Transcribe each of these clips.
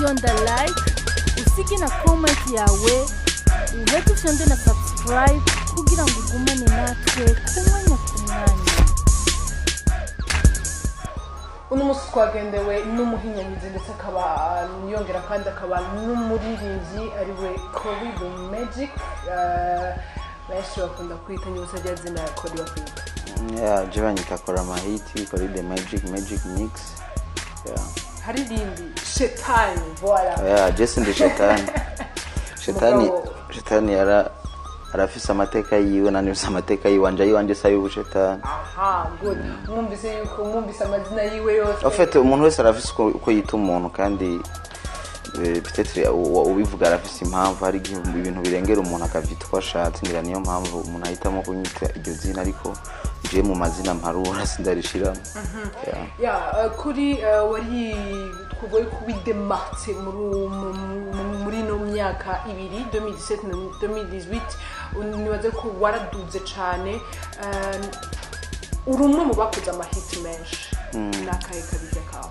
Fyonda like, usige na comment yawe, uheze ufyonde na subscribe kugira ngo ugumane natwe ku mwanya ku mwanya. Uno munsi twagendewe n'umuhinyanyuzi, ndetse akaba yongera kandi akaba n'umuririmbyi, ariwe Cory the Magic. Benshi bakunda kwita, nyibutsa rya zina ya Cory bakwita. Yeah, je banyita Kora Mahiti, Kora the Magic, Magic Mix. Yeah. Hari irindi, Shetani, voilà. Yeah, je sindi shetani. Shetani Mugabo- shetani yara arafise amateka yiwe, nanje mfise amateka yiwanje, ayiwanje si ay'ubushetani. Aha, good. Mwumvise yuko mwumvise amazina yiwe yose. En fait, umuntu wese arafise uko yita umuntu, kandi peut-être ubivuga arafise impamvu. Hari igihe ibintu birengera umuntu akavyita uko ashatse. Ngira niyo mpamvu umuntu ahitamo kunyita iryo zina, ariko je mu mazina mparura sindarishiramo. Yeah. Ya, kuri wari twavuye kubidemartse muri ino myaka ibiri, 2017 na 2018, nibaze ko waraduze cane. Uri umwe mu bakoze amahiti menshi. Ni akahe kabirya kawe?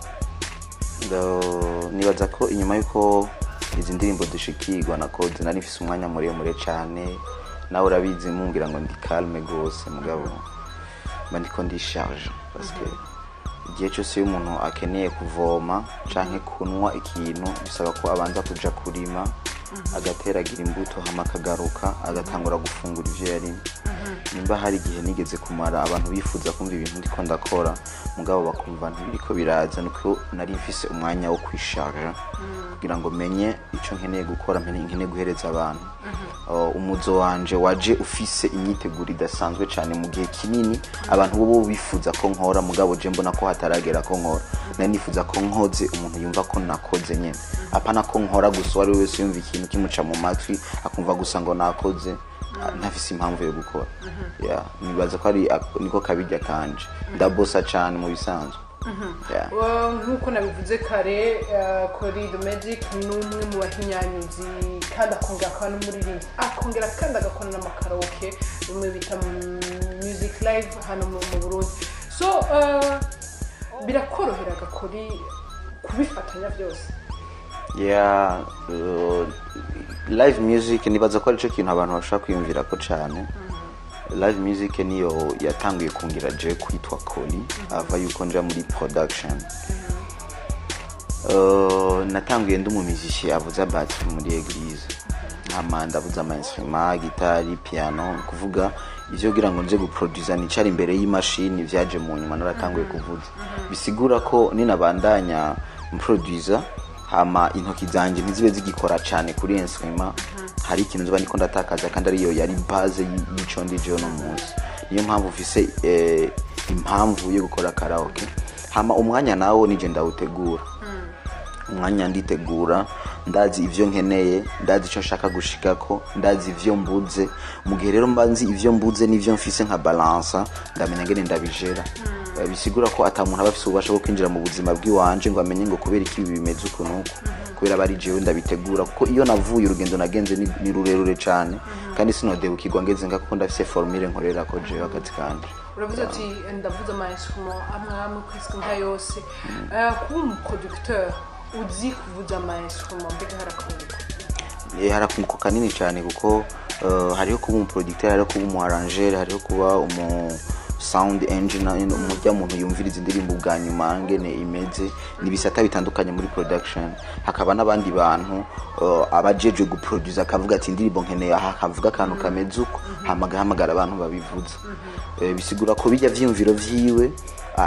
Nibaza ko inyuma y'uko izi ndirimbo dushikirwa nakoze, nari mfise umwanya muremure cane. Nawe urabizi, mumbwira ngo ndi calme gose, mugabo mba ndiko ndisharge, parce que igihe cyose iyo umuntu akeneye kuvoma canke kunywa ikintu, bisaba ko abanza kuja kurima, agateragira imbuto, hama akagaruka agatangura gufungura ivyo yarimye. Nimba hari igihe nigeze kumara abantu bifuza kumva ibintu ndiko ndakora, mugabo bakumva ntibiriko biraza, nuko nari mfise umwanya wo kwisharja kugira ngo menye ico nkeneye gukora, nkeneye guhereza abantu. Umuzo wanje waje ufise imyiteguro idasanzwe cyane mu gihe kinini abantu bo bifuza ko nkora, mugabo je mbona ko hataragera ko nkora. Nari nifuza ko nkoze umuntu yumva ko nakoze nyene, apana ko nkora gusa, uwo ari we wese yumva ikintu kimuca mu matwi akumva gusa ngo nakoze, ntafise impamvu yo gukora. Yeah, nibaza ko ari niko kabirya kanje, ndabosa cane mu bisanzwe. Yeah. Nk'uko nabivuze kare, Cory the Magic ni umwe mu bahinyanyuzi, kandi akongera akaba n'umuririmbyi, akongera kandi agakora n'amakaraoke, bimwe bita music live hano mu Burundi. So birakorohera Cory kubifatanya byose? Yeah, live music nibaza ko aricyo kintu abantu bashobora kwiyumvira ko cyane. Live music niyo yatanguye kungira je kwitwa Cory ava yuko nja muri production. Natanguye ndi umumiziki avuza batterie muri église, hama ndavuza ama instrument, gitari, piano. Ni kuvuga ivyo kugira ngo nze guproduza nicara imbere y'imashini vyaje mu nyuma, naratanguye kuvuza. Bisigura ko ninabandanya mproduza, hama intoki zanje ntizibe zigikora cyane kuri instrument, hari ikintu nzoba niko ndatakaza, kandi ariyo yari base y'ico ndi jewe no munsi. Niyo mpamvu mfise impamvu yo gukora karaoke. Hama umwanya nawo nije ndawutegura. Umwanya nditegura, ndazi ivyo nkeneye, ndazi ico nshaka gushikako, ndazi ivyo mbuze. Mu gihe rero mba nzi ivyo mbuze n'ivyo mfise, nka balansa, ndamenya ngene ndabijera. Bisigura ko ata muntu aba afise ububasha bwo kwinjira mu buzima bw'iwanje ngo amenye ngo kubera iki ibi bimeze uku n'uku, kubera aba ari jewe ndabitegura. Kuko iyo navuye, urugendo nagenze ni rurerure cane, kandi sinodebukirwa ngeze nga, kuko ndafise formule nkorerako jewe akazi kanje. Uravuze ati ndavuze ama instrument amwe amwe presque nka yose. Kuba umuproducteur uzi kuvuza ama instrument, mbega harakunguka? Harakunguka kanini cyane, kuko hariho kuba umuproducteur, hariho kuba umu arrangeur, hariho kuba umu sound engineer, umurya muntu yumviriza indirimbo bwa nyuma ngene imeze. Ni ibisata bitandukanye muri production. Hakaba n'abandi bantu abajejwe guproduce, akavuga ati indirimbo nkeneye aha, akavuga akantu kameze uko, hama agahamagara abantu babivuza. Bisigura ko bijya vyiyumviro vyiwe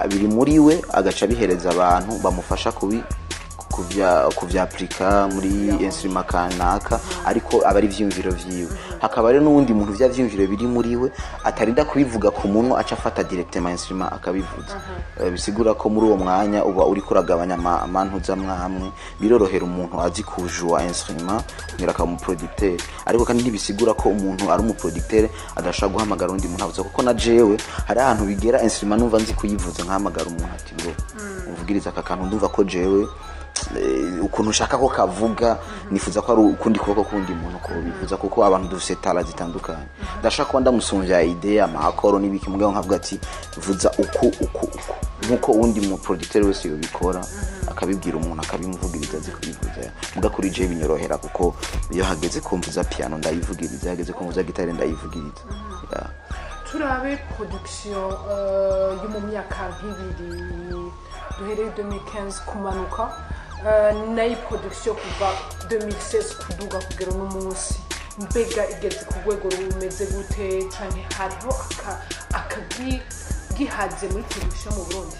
biri muri we, agaca bihereza abantu bamufasha kuvyaplika muri instrument kanaka, ariko aba ari ivyiyumviro vyiwe. Hakaba rero n'uwundi muntu vya vyiyumviro biri muri we atarinda kubivuga ku munwa, aca afata directement instrument akabivuza. Bisigura ko muri uwo mwanya uba uriko uragabanya amantuza amwe, birorohera umuntu azi kujua instrument kugira akaba umuproducteur. Ariko kandi ntibisigura ko umuntu ari umuproducteur adashobora guhamagara undi muntu avuza, kuko na jewe hari ahantu bigera instrument numva nzi kuyivuza, nkahamagara umuntu ati ngo umvugirize aka kantu, ndumva ko jewe Ukuntu ushaka ko kavuga, nifuza ko ari ukundi kuboko kundi muntu ko bivuza, kuko abantu dufise talent zitandukanye. Ndashaka kuba ndamusumvya idée, ama accords n'ibiki, mugabo nkavuga ati vuza uku, uku, uku, nkuko uwundi mu producteur wese yobikora, akabibwira umuntu akabimuvugiriza azi kubivuza. Muga kuri je binyorohera, kuko iyo hageze kumvuza piano ndayivugiriza, hageze kumvuza gitare ndayivugiriza. Yeah. Turabe production yo mu myaka nk'ibiri duhereye 2015 kumanuka, nayo production kuva 2016 kuduga kugera uno munsi, mbega igeze ku rwego rumeze gute, canke hariho akagi gihaze muri production mu Burundi?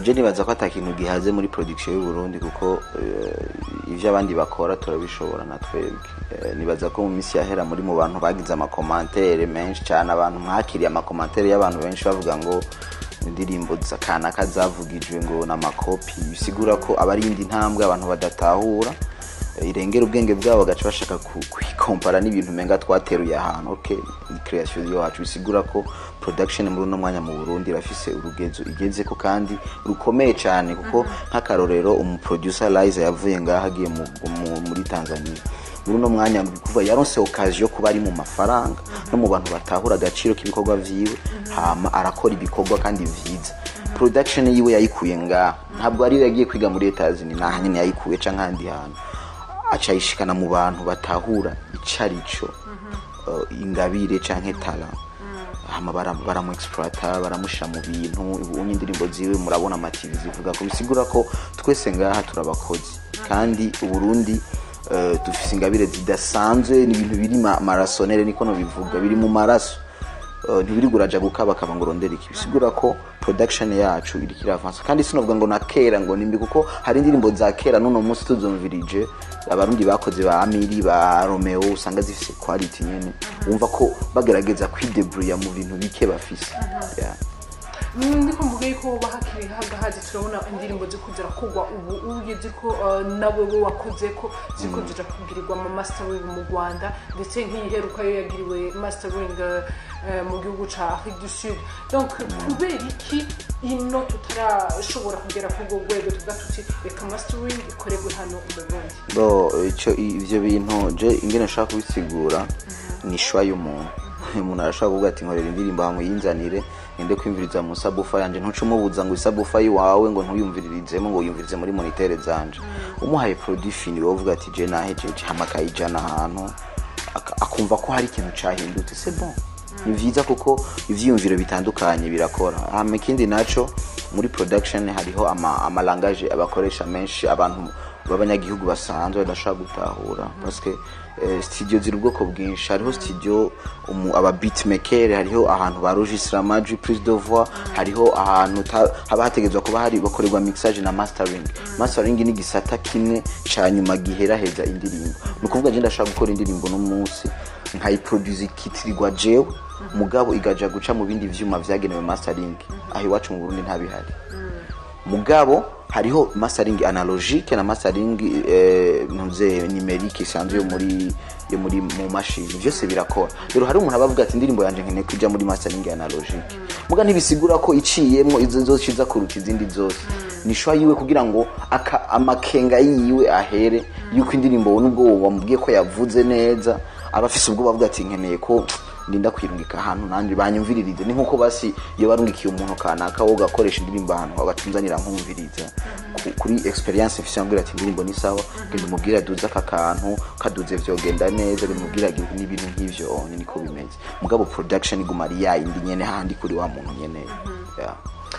Je nibaza ko ata kintu gihaze muri production y'u Burundi, kuko ivyo abandi bakora turabishobora na twebwe. Nibaza ko mu minsi yahera muri mu bantu bagize ama commentaires menshi cyane, abantu mwakiriye ama commentaires y'abantu benshi bavuga ngo indirimbo za kanaka zavugijwe ngo n'ama copies, bisigura ko aba ari indi ntambwe abantu badatahura, irengera ubwenge bwabo, bagaca bashaka kwikompara n'ibintu umenga twateruye ahantu. Okay, ni création yacu, bisigura ko production muri uno mwanya mu Burundi irafise urugezo igezeko kandi rukomeye cyane, kuko nk'akarorero umu producer Liza yavuye ngaha agiye muri Tanzania. Muri uno mwanya kuva yaronse occasion yo kuba ari mu mafaranga no mu bantu batahura agaciro k'ibikorwa vyiwe, hama arakora ibikorwa kandi vyiza. Production yiwe yayikuye ngaha, ntabwo ariyo yagiye kwiga muri Etats-Unis, naha nyene yayikuye canke ahandi hantu, aca ayishikana mu bantu batahura icarico, ingabire canke talent, hama baramu exploita, baramushira mu bintu. Ubu unye indirimbo ziwe murabona ama TV zivuga ko, bisigura ko twese ngaha turabakozi kandi Uburundi dufise ingabire zidasanzwe. Ni ibintu biri marasonere, niko no bivuga, biri mu maraso. Ntibiri guraja gukabakaba ngo urondere iki. Bisigura ko production yacu iriko iravansa, kandi sinovuga ngo na kera ngo nimbi, kuko hari indirimbo za kera n'uno munsi tuzumvirije Abarundi bakoze, ba Amiri, ba Romeo, usanga zifise quality nyene, wumva ko bagerageza kwidebrouilla mu bintu bike bafise. Yeah. Ndiko mvuga yuko hoba hakiri hagahazi. Turabona indirimbo ziko zirakugwa ubu uye, ziko nawe we wakoze ko ziko zija kugirirwa mu mastering mu Rwanda, ndetse nk'iyiheruka yo yagiriwe mastering mu gihugu ca Afrique du Sud. Donc kubera iki ino tutarashobora kugera kuri urwo rwego tuvuga tuti reka mastering ikorerwe hano mu Burundi? Bo ico ivyo bintu je ingene nshaka kubisigura ni choix y'umuntu. Umuntu arashobora kuvuga ati nkorera indirimbo hamwe yinzanire ngende kwiyumviriza mu subwoofer yanje. Ntuce umubuza ngo i subwoofer yiwawe ngo ntuyumviririzemo, ngo yumvirize muri moniteur zanje. Umuhaye produit fini, wowe uvuga ati je nahejeje, hama akayijana ahantu akumva ko hari ikintu cahindutse, c'est bon, ni vyiza, kuko ivyiyumviro bitandukanye birakora. Hama ikindi naco, muri production hariho ama langage abakoresha menshi abantu b'abanyagihugu basanzwe badashobora gutahura, parce que studio ziri ubwoko bwinshi. Hariho studio aba beatmaker, hariho ahantu baregistra amajwi, prise de voix, hariho ahantu haba hategerezwa kuba hari bakorerwa mixage na mastering. Mastering ni igisata kimwe ca nyuma giheraheza indirimbo. Ni ukuvuga je ndashaka gukora indirimbo no munsi nkayiproduce ikitirirwa jewe, mugabo igaja guca mu bindi vyuma vyagenewe mastering. Aho iwacu mu Burundi ntabihari, mugabo hariho mastering analogique na mastering ntuze numérique isanzwe yo muri mu mashini, byose birakora. Rero hari umuntu abavuga ati indirimbo yanje nkeneye kuja muri mastering analogique, muga ntibisigura ko iciyemwo izo zose iza kuruta izindi zose. Ni choix yiwe kugira ngo amakenga yiwe ahere yuko indirimbo, nubwo wamubwiye ko yavuze neza, aba afise ubwoba, avuga ati nkeneye ko ndinda kwirungika ahantu nandi banyumviririze. Ni nkuko basi iyo barungikiye umuntu kanaka, wowe ugakoresha indirimbo ahantu agatunzanira nkumviriza kuri experience mfise, ambwira ati indirimbo ni sawa, genda umubwire aduze aka kantu, kaduze vyogenda neza, genda umubwire agire n'ibintu nk'ivyo. Niko bimeze, mugabo production iguma ari yayindi nyene, hahandi kuri wa muntu nyene. Yeah.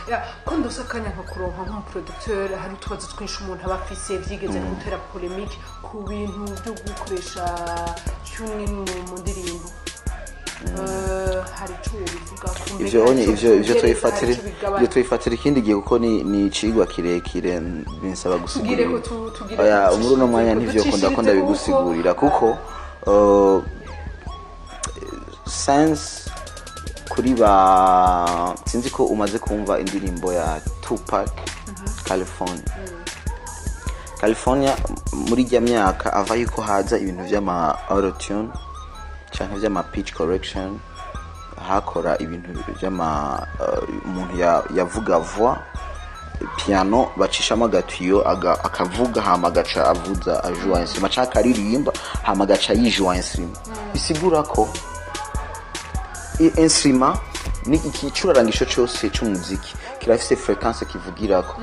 Ya, ko ndose akanya nkakuronka nk'umu producteur, hari utubazo twinshi umuntu aba afise vyigeze no gutera polémique ku bintu byo gukoresha tuning mu ndirimbo. Hari ico wobivuga? Ivyo onye ivyo tuyifatira, ivyo tuyifatira ikindi gihe, kuko ni icigwa kirekire, binsaba Tugire ko gusigurira. tugire Oya, ko muri uno mwanya ntivyo kunda ko ndabigusigurira, kuko sense kuri ba sinzi ko umaze kumva indirimbo ya Tupac, California. California muri rya myaka ava yuko haza ibintu vy'ama autotune canke vy'ama pitch correction, hakora ibintu vy'ama umuntu yavuga voix. Piano bacishamo agatiyo akavuga, hama agaca avuza, ajua instrument, canke akaririmba hama agaca yijua instrument. Bisigura ko instrument ni ikicurarangisho cyose cy'umuziki kirafise fréquence kivugirako.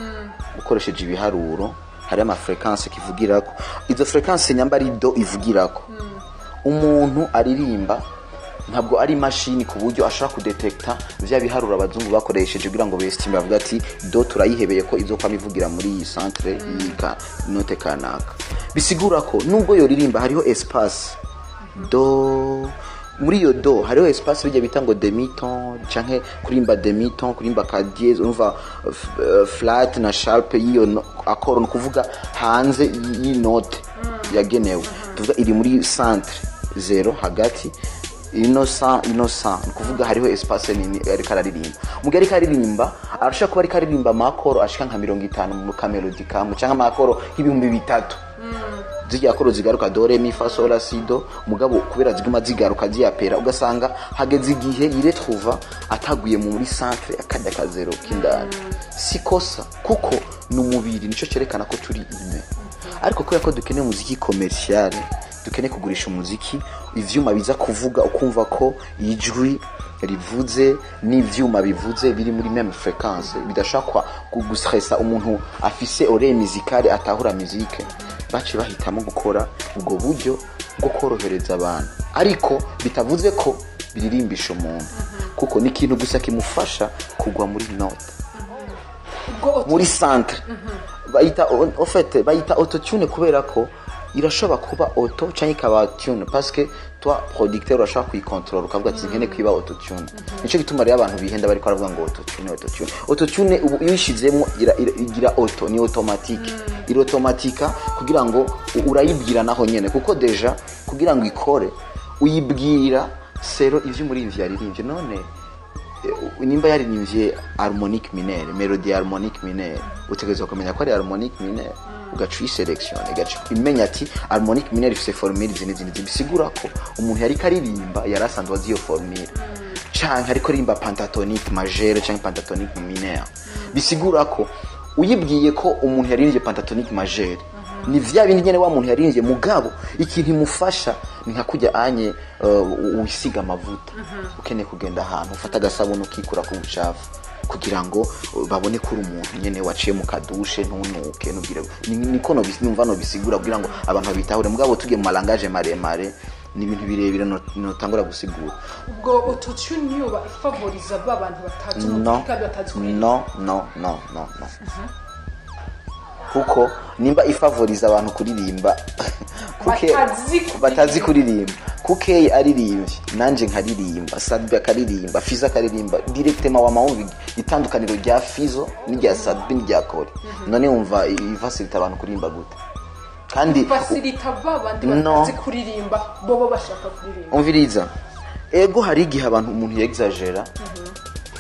Ukoresheje ibiharuro, hari ama fréquence kivugirako. Izo fréquence, nyamba ari do ivugirako, umuntu aririmba ntabwo ari imashini ku buryo ashobora kudetekta vya biharuro abazungu bakoresheje kugira ngo bestime, bavuga ati do turayihebeye ko izokwama ivugira muri iyi centre, iyi note kanaka. Bisigura ko nubwo yoririmba, hariho espace do, muri iyo do hariho espace bijya bita ngo demi-ton, canke kurimba demi-ton, kurimba ka dièse, urumva flat na sharp y'iyo accord, ni ukuvuga hanze y'inote yagenewe. Tuvuga iri muri centre zero, hagati ino sa ino sa, ni ukuvuga hariho espace nini ariko araririmba. Mu gihe ariko aririmba, arashobora kuba ariko aririmba ama accords ashika nka 50 mu ka mélodie kamwe, canke ama accords nk'ibihumbi 30. Zirya accords zigaruka do, ré, mi, fa, sol, la, si, do, mugabo kubera ziguma zigaruka ziyapera, ugasanga hageze igihe yiretrouva ataguye muri centre akajya kazero k'indani. Si kosa, kuko ni umubiri, nico cyerekana ko turi ime. Ariko kubera ko dukeneye umuziki commercial, dukeneye kugurisha umuziki, ivyuma biza kuvuga, ukumva ko ijwi rivuze n'ivyuma bivuze biri muri même fréquence, bidashobora gustressa umuntu afise oreille musicale atahura musique, baciye bahitamo gukora ubwo buryo bwo korohereza abantu. Ariko bitavuze ko biririmbisha umuntu, kuko ni ikintu gusa kimufasha kugwa muri note, Ubwo muri centre. Bayita, en fait, bayita autotune kubera ko irashobora kuba auto cyangwa ikaba tune, parce que toi producteur urashobora kuyicontrôla, ukavuga ati nkene kwiba autotune. Nico gituma rero abantu bihenda bariko baravuga ngo autotune, autotune, autotune. Ubu iyo uyishizemo igira auto, ni automatique, iri automatique kugira ngo urayibwira naho nyene, kuko déjà kugira ngo ikore uyibwira sero ivyo umuririmbyi yaririmbye. None nimba yaririmbye harmonique mineure, mélodie harmonique mineure, utegerezwa kumenya ko ari harmonique mineure, ugaca uyisélectionne, igaca imenya ati harmonique mineure ifise formule izi n'izi n'izi. Bisigura ko umuntu yariko aririmba yari asanzwe azi iyo formule, canke ariko aririmba pentatonique majeure canke pentatonique mineure. Bisigura ko uyibwiye ko umuntu yaririmbye pentatonique majeure, ni vya bindi nyene wa muntu yaririmbye. Mugabo ikintu imufasha ni nka kujya anye wisiga amavuta, ukeneye kugenda ahantu, ufata agasabuni ukikura ku bucafu kugira ngo babone ko uri umuntu nyene waciye mu kadushe, ntunuke, ntugire niko numva nobisigura kugira ngo abantu babitahure. Mugabo tugiye mu malangaje maremare, ni ibintu birebire notangura gusigura. Ubwo autotune niyo ifavoriza ba bantu batazi No. umuziki kandi batazi kuririmba? No, no, no, no, no, kuko nimba ifavoriza abantu kuririmba Batazi kuririmba. Batazi kuririmba, kuke aririmbye, nanje nkaririmba, Sadbi akaririmba, Fizo akaririmba, directement wama wumva itandukaniro rya Fizo n'irya Sadbi n'irya Kore. None wumva ifacilita abantu kuririmba gute kandi? Facilita ba bandi No. batazi kuririmba, bobo bashaka kuririmba. Umviriza, ego, hari igihe abantu umuntu yexagera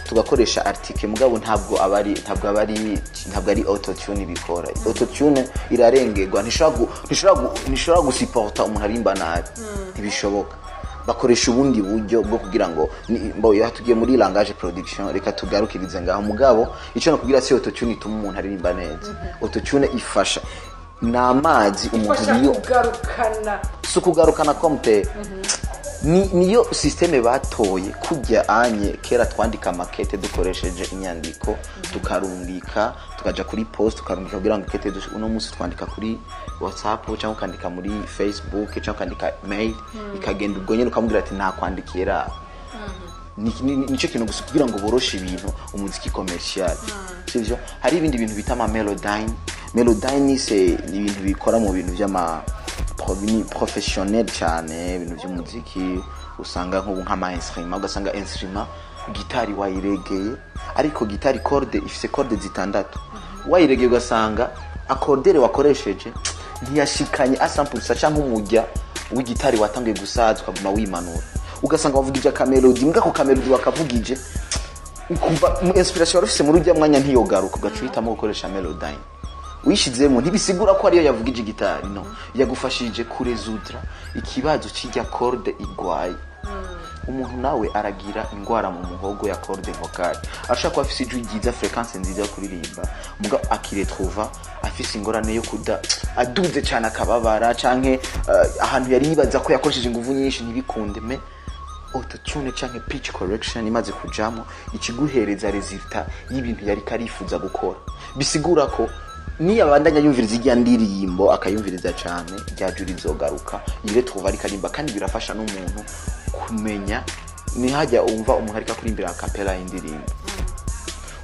tugakoresha article, mugabo ntabwo ari autotune ibikora. Autotune irarengerwa, ntishobora gusuporta umuntu arimba nabi, ntibishoboka. Bakoresha ubundi buryo bwo kugira ngo mbo iyo tugiye muri langage production, reka tugarukirize ngaho. Mugabo icyo nakubwira, si autotune ituma umuntu aririmba neza. Autotune ifasha, ni amazi umuntu Ifasha iyo kugarukana. Si ukugarukana komte, ni niyo système batoye. Kujya anye kera twandika makete dukoresheje inyandiko, tukarungika, tukaja kuri poste tukarungika kugira ngo kete uno munsi twandika kuri WhatsApp cyangwa ukandika muri Facebook cyangwa ukandika mail, ikagenda ubwo nyene, ukamubwira ati nakwandikiye ra. Nicyo kintu gusa kugira ngo boroshe ibintu, umuziki commercial, sivyo? Hari ibindi bintu bita ama melodyne. Melodyne c'est ni ibintu bikora mu bintu by'ama ni professionnel cyane, ibintu by'umuziki. Usanga nk'ubu nk'ama instrument, ugasanga instrument gitari wayiregeye, ariko gitari corde ifise corde zitandatu, wayiregeye ugasanga accordeur wakoresheje ntiyashikanye asampulsa, cyangwa umujya w'igitari watangiye gusaza, ukaguma wimanura, ugasanga wavugije aka mélodie, mbwa ako ka mélodie wakavugije ukumva inspiration wari ufise muri ujya mwanya ntiyogaruka, ugaca uhitamo gukoresha melodyne wishizemo. Ntibisigura ko ariyo yavugije gitari, no yagufashije kurésoudre ikibazo cy'ijya corde igwaye. Umuntu nawe aragira ingwara mu muhogo ya corde vocale, ashobora kuba afise ijwi ryiza, fréquence nziza yo kuririmba, muga akiretrouva afise ingorane yo kuda aduze cyane akababara, canke ahantu yari yibaza ko yakoresheje inguvu nyinshi ntibikunde. Mais autotune canke pitch correction imaze kujamo, ikiguhereza résultat y'ibintu yari karifuza gukora. Bisigura ko niyabandanya yumviriza irya ndirimbo, akayumviriza cyane, rya jwi rizogaruka, yiretrouva ariko arimba. Kandi birafasha n'umuntu kumenya, nihajya umva umuntu ariko akurimbira a cappella y'indirimbo,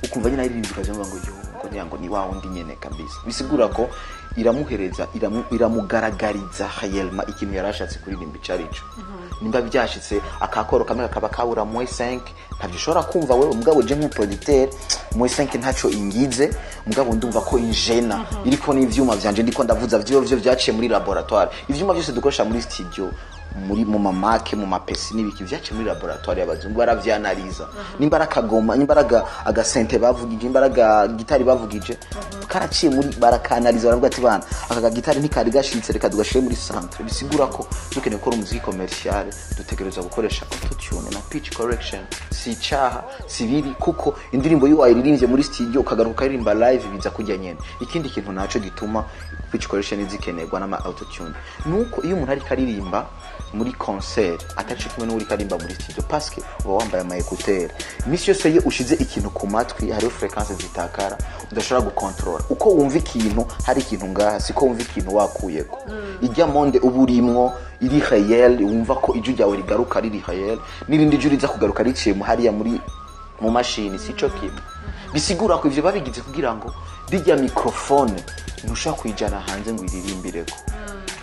ukumva nyine aririmba, ukazumva ngo yo, ngo ngira ngo ni wa wundi nyene kabisa. Bisigura ko iramuhereza, iramugaragariza réellement ikintu yari ashatse kuririmba ico arico. Nimba byashitse akakoro kamwe kakaba kabura moins 5, ntabyo ushobora kumva wewe, mugabo je nk'umuproducteur, moins 5 ntaco ingize, mugabo ndumva ko injena iriko n'ivyuma vyanje ndiko ndavuza vyo vyo vyaciye muri laboratoire. Ivyuma byose dukoresha muri studio, muri mu mamake, mu mapesi n'ibiki, vyaciye muri laboratoire y'abazungu, baravyanaliza. Nimba ari akagoma, nimba ari agasynthé bavugije, nimba ari agitari bavugije, karaciye muri, barakanaliza, baravuga ati: "Bana, aka gagitari ntikari gashitse, reka tugashire muri centre." Bisigura ko dukeneye gukora umuziki commercial, dutegerezwa gukoresha autotune na pitch correction. Si icaha, si bibi, kuko indirimbo iyo wayiririmbye muri studio ukagaruka ukaririmba live, biza kujya nyene. Ikindi kintu naco gituma pitch correction zikenerwa n'ama autotune, nuko iyo umuntu ariko aririmba muri concert atari kumwe n'uri aririmba muri studio, parce que uba wambaye ama écouteur iminsi yose, iyo ushize ikintu ku matwi hariho fréquence zitakara udashobora gukontorora. Uko wumva ikintu hari ikintu ngaha, siko wumva ikintu wakuyeko. Ijya monde uba urimwo iri réel, wumva ko ijwi ryawe rigaruka riri réel, n'irindi jwi riza kugaruka riciye hariya muri mu mashini sico kimwe. Bisigura ko ivyo babigize kugira ngo rijya microphone ntushobora kuyijana hanze ngo iririmbireko.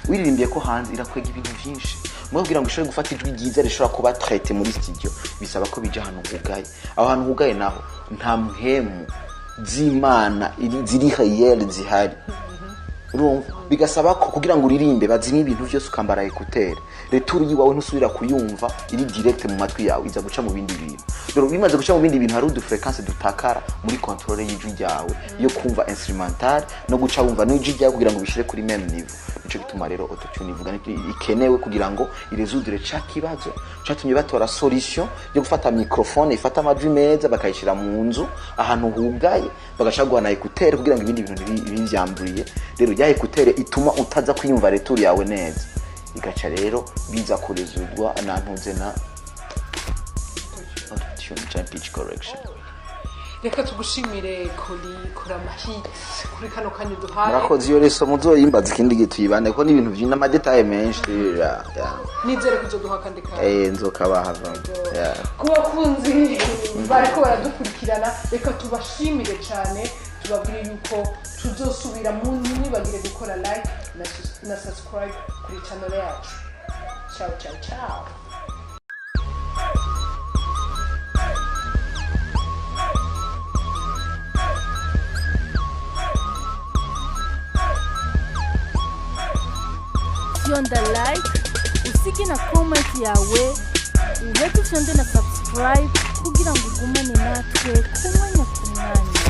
Wiririmbiye ko hanze irakwega ibintu byinshi. Mwe kugira ngo ushobore gufata ijwi ryiza rishobora kuba traité muri studio, bisaba ko bija ahantu hugaye. Aho hantu hugaye naho nta mpemu z'Imana ziri réel zihari, urumva bigasaba ko kugira ngo uririmbe bazimye ibintu byose, ukambara écouteur, retour yiwawe ntusubira kuyumva iri direct mu matwi yawe, iza guca mu bindi bintu. Rero bimaze guca mu bindi bintu, hari udu fréquence dutakara muri contrôle y'ijwi ryawe yo kumva instrumental no guca wumva n'ijwi ryawe, kugira ngo bishire kuri même niveau. Nico gituma rero autotune ivuga ikenewe kugira ngo irésoudre ca kibazo catumye batora solution yo gufata microphone ifata amajwi meza, bakayishira mu nzu ahantu hugaye, bagaca guha na écouteur kugira ngo ibindi bintu ntibivyamburiye. Rero ya écouteur ituma utaza kwiyumva retour yawe neza, igaca rero biza kurezurwa na ntuze na autotune canke pitch correction. Reka tugushimire, Koli kora amahit, kuri kano kanya uduhaye. Murakoze. Iyo reso muzoyimbaza ikindi gihe tuyibane, kuko n'ibintu vyina amadétails menshi ya. Nizere ko uzoduha akandi kanya. Nzokabaha ya. Ku bakunzi bariko baradukurikirana, reka tubashimire cyane, tubabwire yuko tuzosubira. Mu ntimwibagire gukora like na subscribe kuri channel yacu. Ciao, ciao, ciao. Fyonda like, usige na comment yawe, uheze ufyonde na subscribe kugira ngo ugumane natwe ku mwanya ku mwanya.